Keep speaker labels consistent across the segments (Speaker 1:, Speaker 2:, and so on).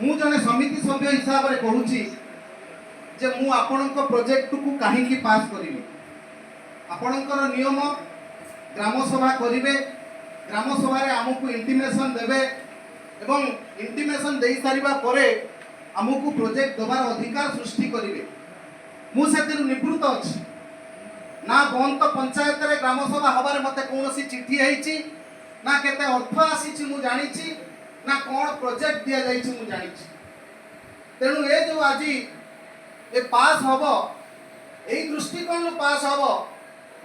Speaker 1: ମୁଁ ଜଣେ ସମିତି ସଭ୍ୟ ହିସାବରେ କହୁଛି ଯେ ମୁଁ ଆପଣଙ୍କ ପ୍ରୋଜେକ୍ଟକୁ କାହିଁକି ପାସ୍ କରିବି? ଆପଣଙ୍କର ନିୟମ, ଗ୍ରାମ ସଭା କରିବେ, ଗ୍ରାମ ସଭାରେ ଆମକୁ ଇଣ୍ଟିମେସନ୍ ଦେବେ ଏବଂ ଇଣ୍ଟିମେସନ୍ ଦେଇସାରିବା ପରେ ଆମକୁ ପ୍ରୋଜେକ୍ଟ ଦେବାର ଅଧିକାର ସୃଷ୍ଟି କରିବେ। ମୁଁ ସେଥିରୁ ନିବୃତ୍ତ ଅଛି। ନା ବନ୍ତ ପଞ୍ଚାୟତରେ ଗ୍ରାମ ସଭା ହେବାରେ ମୋତେ କୌଣସି ଚିଠି ହେଇଛି, ନା କେତେ ଅର୍ଥ ଆସିଛି ମୁଁ ଜାଣିଛି, ନା କ'ଣ ପ୍ରୋଜେକ୍ଟ ଦିଆଯାଇଛି ମୁଁ ଜାଣିଛି। ତେଣୁ ଏ ଯେଉଁ ଆଜି ଏ ପାସ୍ ହବ, ଏଇ ଦୃଷ୍ଟିକୋଣରୁ ପାସ୍ ହବ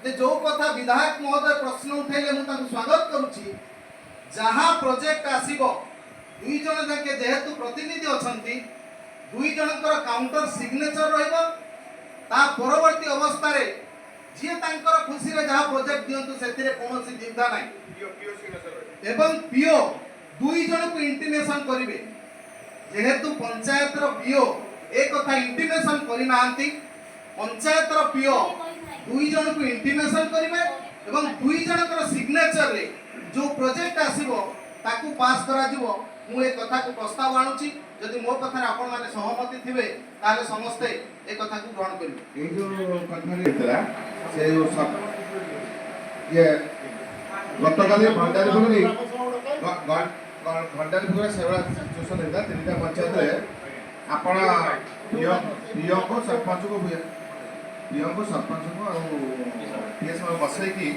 Speaker 1: ଯେ ଯୋଉ କଥା ବିଧାୟକ ମହୋଦୟ ପ୍ରଶ୍ନ ଉଠେଇଲେ, ମୁଁ ତାଙ୍କୁ ସ୍ୱାଗତ କରୁଛି। ଯାହା ପ୍ରୋଜେକ୍ଟ ଆସିବ, ଦୁଇ ଜଣ ଯାକେ ଯେହେତୁ ପ୍ରତିନିଧି ଅଛନ୍ତି, ଦୁଇ ଜଣଙ୍କର କାଉଣ୍ଟର ସିଗ୍ନେଚର ରହିବ। ତା ପରବର୍ତ୍ତୀ ଅବସ୍ଥାରେ ଯିଏ ତାଙ୍କର ଖୁସିରେ ଯାହା ପ୍ରୋଜେକ୍ଟ ଦିଅନ୍ତୁ, ସେଥିରେ କୌଣସି ଦ୍ୱିଧା ନାହିଁ। ଏବଂ ପିଓ ଦୁଇ ଜଣକୁ ଇଣ୍ଟିମେସନ କରିବେ। ଯେହେତୁ ପଞ୍ଚାୟତର ପିଓ ଏ କଥା ଇଣ୍ଟିମେସନ କରିନାହାନ୍ତି, ପଞ୍ଚାୟତର ପିଓ ଦୁଇ ଜଣକୁ ଇଣ୍ଟିମେସନ କରିବେ ଏବଂ ଦୁଇ ଜଣଙ୍କର ସିଗ୍ନେଚରରେ ଯୋଉ ପ୍ରୋଜେକ୍ଟ ଆସିବ, ତାକୁ ପାସ୍ କରାଯିବ। ମୁଁ ଏ କଥାକୁ ପ୍ରସ୍ତାବ ଆଣୁଛି। ଯଦି ମୋ କଥାରେ ଆପଣମାନେ ସହମତି ଥିବେ, ତାହେଲେ ସମସ୍ତେ ଏ କଥାକୁ ଗ୍ରହଣ କରିବେ।
Speaker 2: ଏଇ ଯୋଉ କଥା ହେଇଥିଲା, ସେ ଯୋଉ ଇଏ ଗତକାଲି ଭଣ୍ଡାରୀ ପୋଖରୀ ସେଭଳିଆ ସିଚୁଏସନ୍ ହେଇଥିଲା। ତିନିଟା ପଞ୍ଚାୟତରେ ଆପଣ ପିଓଙ୍କୁ, ସରପଞ୍ଚକୁ, ପିଓଙ୍କୁ, ସରପଞ୍ଚକୁ ଆଉ ପିଏସ୍ ବସେଇକି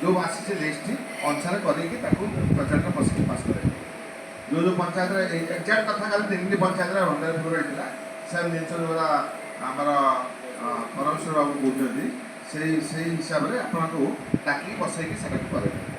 Speaker 2: ଯୋଉ ଆସିଛି ଲିଷ୍ଟ ଅନୁସାରେ କରିକି ତାକୁ ପଞ୍ଚାୟତରେ ବସିକି ପାସ୍ କରାଇବେ। ଯୋଉ ଯୋଉ ପଞ୍ଚାୟତରେ ଏଇ ଏକ୍ଜାକ୍ଟ କଥା କାଲି ତିନିଟି ପଞ୍ଚାୟତରେ ଭଣ୍ଡାରୀ ପୋଖରୀ ହେଇଥିଲା, ସେମ୍ ଜିନିଷ ଯୋଉଟା ଆମର ପରମେଶ୍ୱର ବାବୁ କହୁଛନ୍ତି, ସେଇ ସେଇ ହିସାବରେ ଆପଣଙ୍କୁ ଡାକିକି ବସେଇକି ସେଟାକୁ କରାଇବେ।